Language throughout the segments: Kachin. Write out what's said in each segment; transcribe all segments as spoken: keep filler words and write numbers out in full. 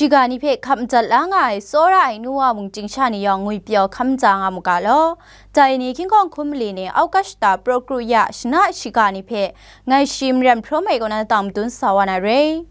Shiga ni hpe hkap madat la nga ai tsawra ai nu wa mung chyingsha ni yawng ngwipyaw hkam ja nga mu ga law. Dai ni hkying hkawng hkum mali ni August ta pro kru ya shana shiga ni hpe ngai shi maren hprawm ai kaw na tang madun sa wa na re.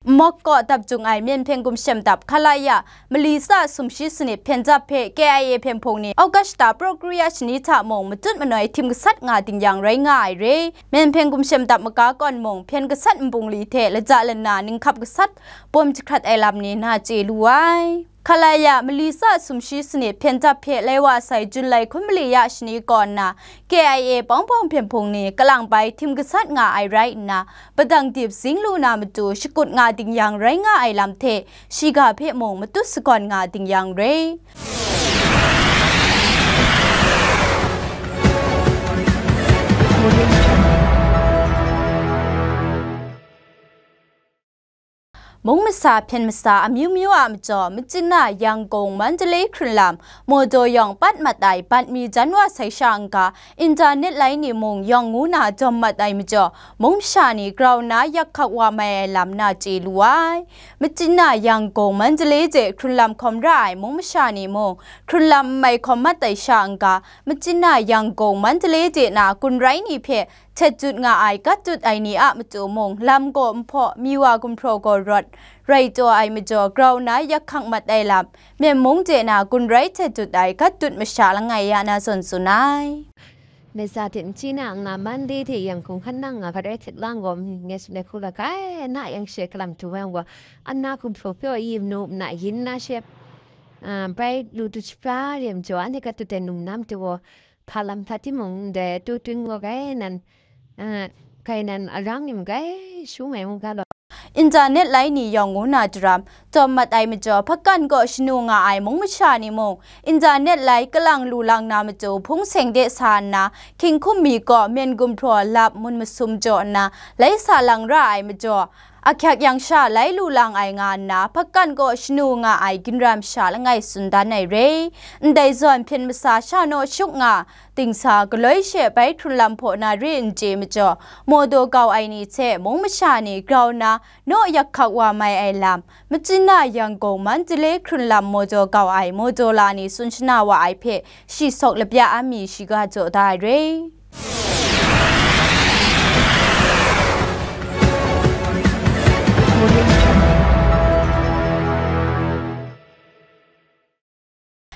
Mawk kaw dap jung ai Myen Hpyen Gumshem Dap Khalaya mali tsa sumshi sanit hpyen dap hpe K I A hpyen hpung ni August ta pro kru ya shani hta mung matut manoi htim gasat nga ding yang rai nga ai re. Myen Hpyen Gumshem Dap maga kawn mung hpyen gasat nbungli hte laja lana ninghkap gasat bawm jahkrat ai lam ni na chye lu ai. Khalaya mali tsa sumshi sanit hpyen dap hpe lai wa sai Jun lai hkum mali ya shani kaw nna K I A pawng pawng hpyen hpung ni kalang bai htim gasat nga ai rai nna, padang dip zing lu na matu shakut nga ding yang rai nga ai lam hte shiga hpe mung matut sagawn nga ding yang re. Mung masa hpyen masa amyu myu a majaw, Machyin na, Yangon, Mandalay hkrun lam, Mawdaw yawng pat mat ai bat mi jan wa sai sha n-ga, internet lai ni mung yawng ngu na dawm mat ai majaw, mung masha ni grau nna yak hkak wa mai ai lam na chye lu ai. Machyin na, Yangon, Mandalay de hkrun lam hkawm ra ai mung masha ni mung, hkrun lam n mai hkawm mat ai sha n-ga, Machyin na, Yangon, Mandalay de na gun rai ni hpe htet jut nga ai, gat dut ai ni a matu mung, lam gaw nhpaw, mi wa gumhpraw gaw rawt, rai taw ai majaw, grau nna yak hkak mat ai lam, Myen mung de na gun rai htet jut ai, gat dut masha langai ya na zawn tsun ai. Mesa hte Machyin na nga Mandalay hte Yangon hkan nang nga hkat rai htet lang gaw, ngai tsun ai hku la kai na yang she kalam tu yang gaw, an na gumhpraw pyaw i manu na yin na she, a, bai lu tu shapra re majaw, anhte gat dut ai num na matu gaw, hpa lam hta timung ndai tu tun gaw kai nan, a, kai nan arang ni mung kai shu mai mu ga law. Internet lai ni yawng ngu na daram, dawm mat ai majaw, hpakan gaw shanu nga ai mung masha ni mung, internet lai kalang lu lang na matu hpung seng de sa nna, hkying hkum mi gaw myen gumhpraw lap mun masum jaw nna, lai sa lang ra ai majaw, ahkyak yang sha lai lu lang ai nga nna, hpakan gaw shanu nga ai ginra masha langai tsun dan ai re. Ndai zawn hpyen masa sha naw shuk nga, dingsa galoi she bai hkrun lam hpaw na re n chye majaw, Mawdaw kau ai ni hte mung masha ni grau nna naw yak hkak wa mai ai lam, Machyin na, Yangon, Mandalay hkrun lam Mawdaw kau ai Mawdaw la ni tsun shana wa ai hpe shi sawk lapya a mi shiga jaw da ai re.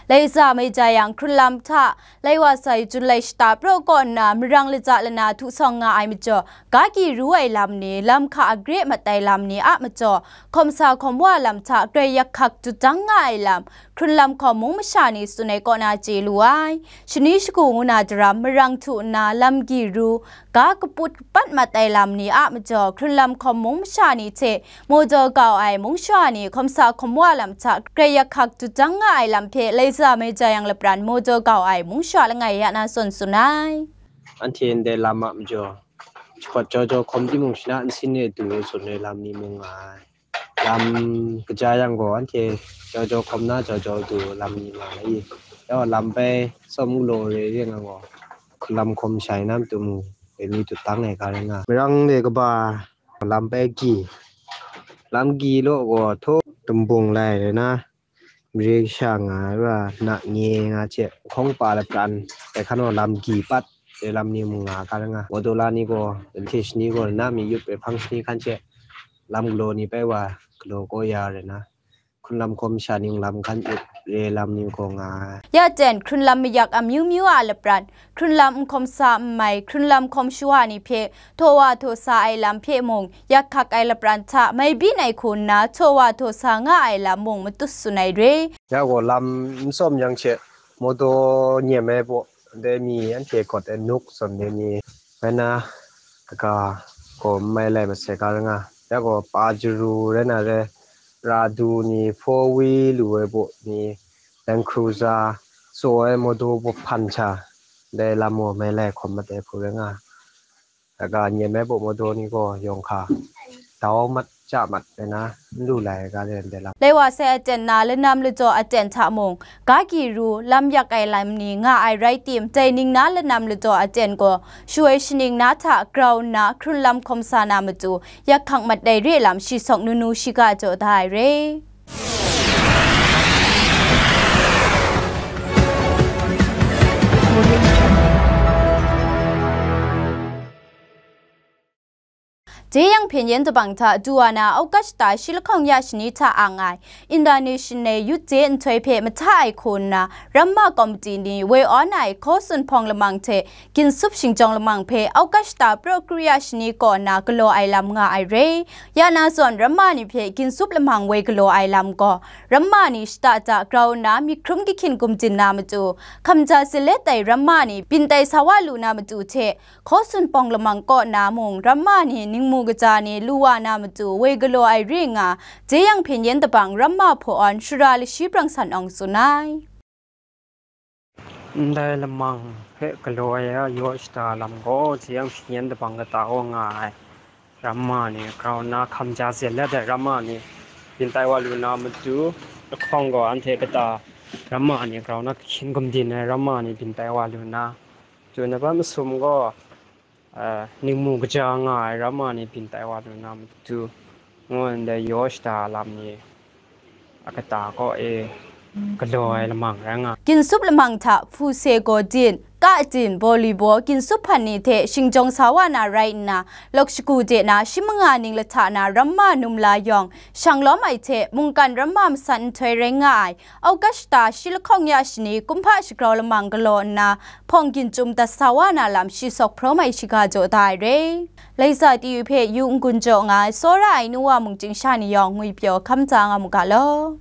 Laiza mai ja yang, hkrun lam hta lai wa sai Jun lai shata praw kaw nna marang laja lana htu sawng nga ai majaw, ga ki ru ai lam ni, lam hka agre mat ai lam ni a majaw, hkawm sa hkawm wa lam hta grai yak hkak dut dang nga ai lam, hkrun lam hkawm mung masha ni tsun ai kaw na chye lu ai. Shani shagu ngu na daram marang htu nna lam ki ru, ga kaput kapat mat ai lam ni a majaw, hkrun lam hkawm mung masha ni hte Mawdaw kau ai mung shawa ni hkawm sa hkawm wa lam hta grai yak hkak dut dang nga ai lam hpe Laiza mai ja yang lapran Mawdaw kau ai mung shawa langai ya na zawn tsun ai. Anhte ndai lam a majaw, shakawt jau jau hkawm timung shana nsin e du e tsun ai lam ni mung nga ai. Lam kaja yang gaw, anhte jau jau hkawm na jau jau du lam ni nga ai. Yau lam bai tsawm galaw re re nga gaw, lam hkawm shai na matu mung, dai ni dut dang ai ga rai nga. Marang de kaba lam bai gi, lam gi law gaw, htaw tumbung lai rai na, mare kasha nga ai wa, na nye nga hte, hkawng pa lapran, dai hkan gaw lam gi pat, dai lam ni mung nga ga rai nga. Mawdaw la ni gaw, dai hte shani gaw, na mi yup ai hpang shani hkan hte, lam galaw ni bai wa, galaw kaw ya rai na, hkrun lam hkawm sha ni mung lam hkan yup re lam ni gaw nga ai. Ya jen, hkrun lam mayak amyu myu a lapran, hkrun lam n hkawm sa n mai, hkrun lam hkawm shawa ni hpe htaw wa htaw sa ai lam hpe mung, yak hkak ai lapran hta mai byin ai hku nna, htaw wa htaw sa nga ai lam mung matut tsun ai re. Ya gaw lam n tsawm yang hte, Mawdaw nyem ai baw, dai mi anhte kawt ai nuk zawn dai ni, rai na, kaga gaw n mai lai masai ga rai nga. Ya gaw pa jaru rai na re, ra du ni, four wheel lu ai baw ni, Land Cruiser, tsaw ai Mawdaw baw hpan hta, dai lam gaw mai lai hkawm mat ai hku rai nga. Kaga nyem ai baw Mawdaw ni gaw yawng hka dau mat ta mat ai na, n lu lai ai ga le ndai lam. Laiwa sai aten na lanam ladaw aten hta mung, ga ki ru lam yak ai lam ni nga ai rai tim, dai ning na lanam ladaw aten gaw shawoi shaning na hta grau nna hkrun lam hkawm sa na matu, yak hkang mat ai re lam shi sawk nunu shiga jaw da ai re. Jeyang hpyen yen dabang hta du wa na August ta shi lahkawng ya shani hta ang ai International Youth Day nhtoi hpe mahta ai hku nna, ramma komiti ni woi awn ai Hkaw Tsun Hpawng lamang hte Ginsup Shingjawng lamang hpe August ta praw kru ya shani kaw na galaw ai lam nga ai re. Ya na zawn ramma ni hpe Ginsup lamang woi galaw ai lam gaw, ramma ni shata hta grau nna myit hkrum kahkyin gumdin na matu, hkamja zalet ai ramma ni byin tai sa wa lu na matu hte, Hkaw Tsun Hpawng lamang kaw na mung ramma ni ningmu kaja ni lu wa na matu woi galaw ai re nga, Jeyang hpyen yen dabang ramma hpaw awn shara lashi brang san awng tsun ai. Ndai lamang hpe galaw ai a yaw shada lam gaw, Jeyang hpyen yen dabang kata wa nga ai. Ramma ni grau nna hkamja zalet ai ramma ni byin tai wa lu na matu, lahkawng gaw anhte kata ramma ni grau nna kahkyin gumdin ai ramma ni byin tai wa lu na, matu na ban masum gaw, a, ningmu kaja nga ai ramma ni byin tai wa lu na matu, ngu ndai yaw shada lam ni a kata kaw e galaw ai lamang rai nga. Ginsup lamang hta hpuse gaw din, ka din, volleyball, ginsup hpan ni hte shingjawng sa wa na rai nna, lawk shagu de na shi manga ning lahta na ramma num la yawng, shang lawm ai hte mungkan ramma masan nhtoi rai nga ai, August ta shi lahkawng ya shani kumhpa shagrau lamang galaw nna, hpawng ginchum dat sa wa na lam shi sawk hprawm ai shiga jaw da ai re. Laisa T U hpe yu n-gun jaw nga ai, tsawra ai nu wa mung chyingsha ni yawng ngwi pyaw hkam tsa nga mu ga law.